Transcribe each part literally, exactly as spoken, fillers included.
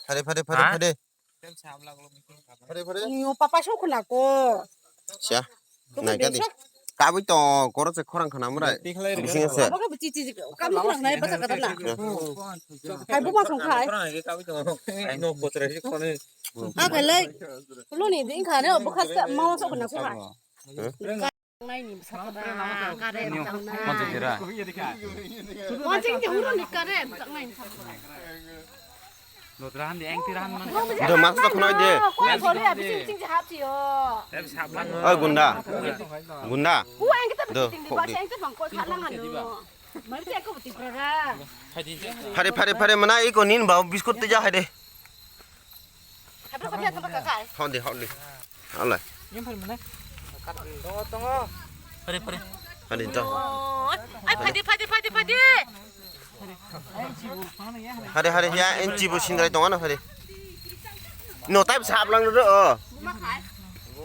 Phare, phare, phare, Ha? phare. Phare, phare. Ni o papa sok khna ko. Siya. Naikha di. Kabui tong, koro se khorang khna murai. Bising se. Abo khe chi chi, kabui khorang nai basa kata na. Hai bo ma song khai. Ai, no, botra si khone. Ha, khalai. Lo ni ding khane, bo khas ka, ma sok khna ko. Nai ni basa kata. Kare tangnai. Manjing khe huro ni kare tangnai. Lodrahan di, engti rahan man. Do mas da khonoi de. Koi thori abi sing sing hap si yo. Oi gunda. Gunda. Ku engti ta do, sing di ba engti bang koi kha lang ano. Mari te ko ti pra. Phare, phare, phare, mana iko nin ba biskut te ja hai de. Hap ko ya ta ka kai. Hon de, hon de. Alai. Yang phare mana? Tongo, tongo. Phare, phare. Phare, tongo. Ai, phadi, phadi, phadi, phadi. Hari, hari, ya, en chibu sindrai tongo na, hari. No, tai sap lang do, oh.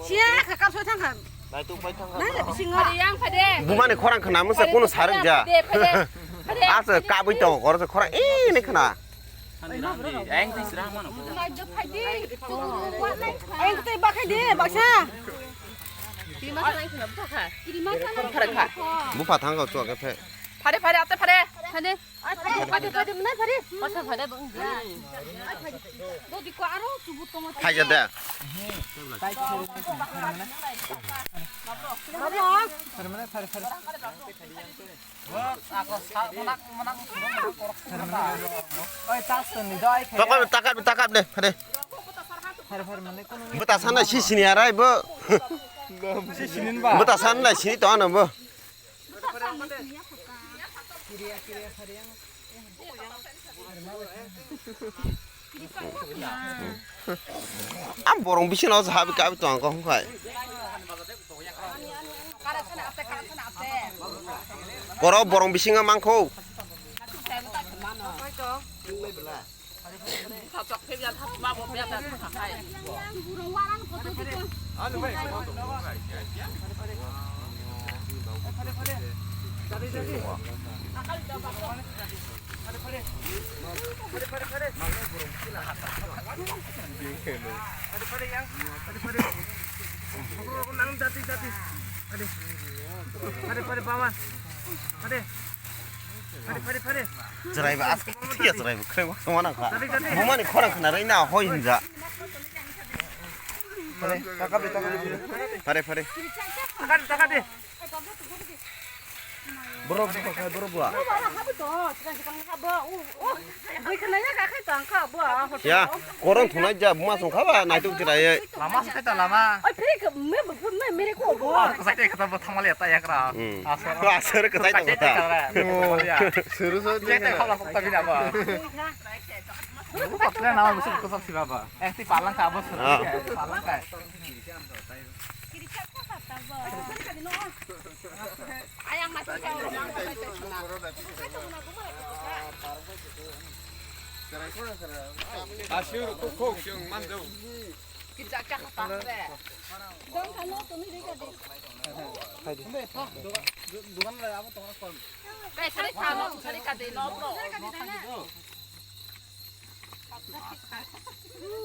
Siya, ka kap so thang kha. Nai tu pai thang kha. Nai, bisingo. Hari yang phade. Bumani khorang khna musa kono sarang ja. Phade, phade. Asa kabui tongo, koro khorang, eh, ne khna. Ang tei bakhai de, baksa. Bupha thang kau chuak khe phe. Phare, phare, ate phare. Phare. Phare, phare, phare, phare. Masa phare bang. Dodi ko aro chubut tongo. Phai ja de. Phare, phare, phare. Takap, takap, takap de, phare. Bo ta sana si sini arai bo. Bo ta sana sini to ano bo. Ang borong bisingo habi kabi tong kong khai. Koro borong bisingo mangkho. Chwrai ba aske tiya chwrai ba khrek baksa wana kha. Bumani khorang khna rwi na hoi hinja. Phare, phare. Borok bwkha khai, borok bwa. Ya, korong thunai ja, buma song khaba, naituk chwrai. Lama se ta lama. Oi, phik, me, me, mere ko bo. Kasai te kata bo thamali ta yakra. Hmm. Asar. Asar kasai ta kata. Suru suru. Kasai te khala kokta bina ba. Patla nama musul kasap sila ba. Eh, ti palang ka bo suru. Ah. Palang ka. Ayang masih jauh. Asur kok kok yang manjau. Kita cakap apa? Dong kano tuni deka di. Kai sari kano sari kade no bro.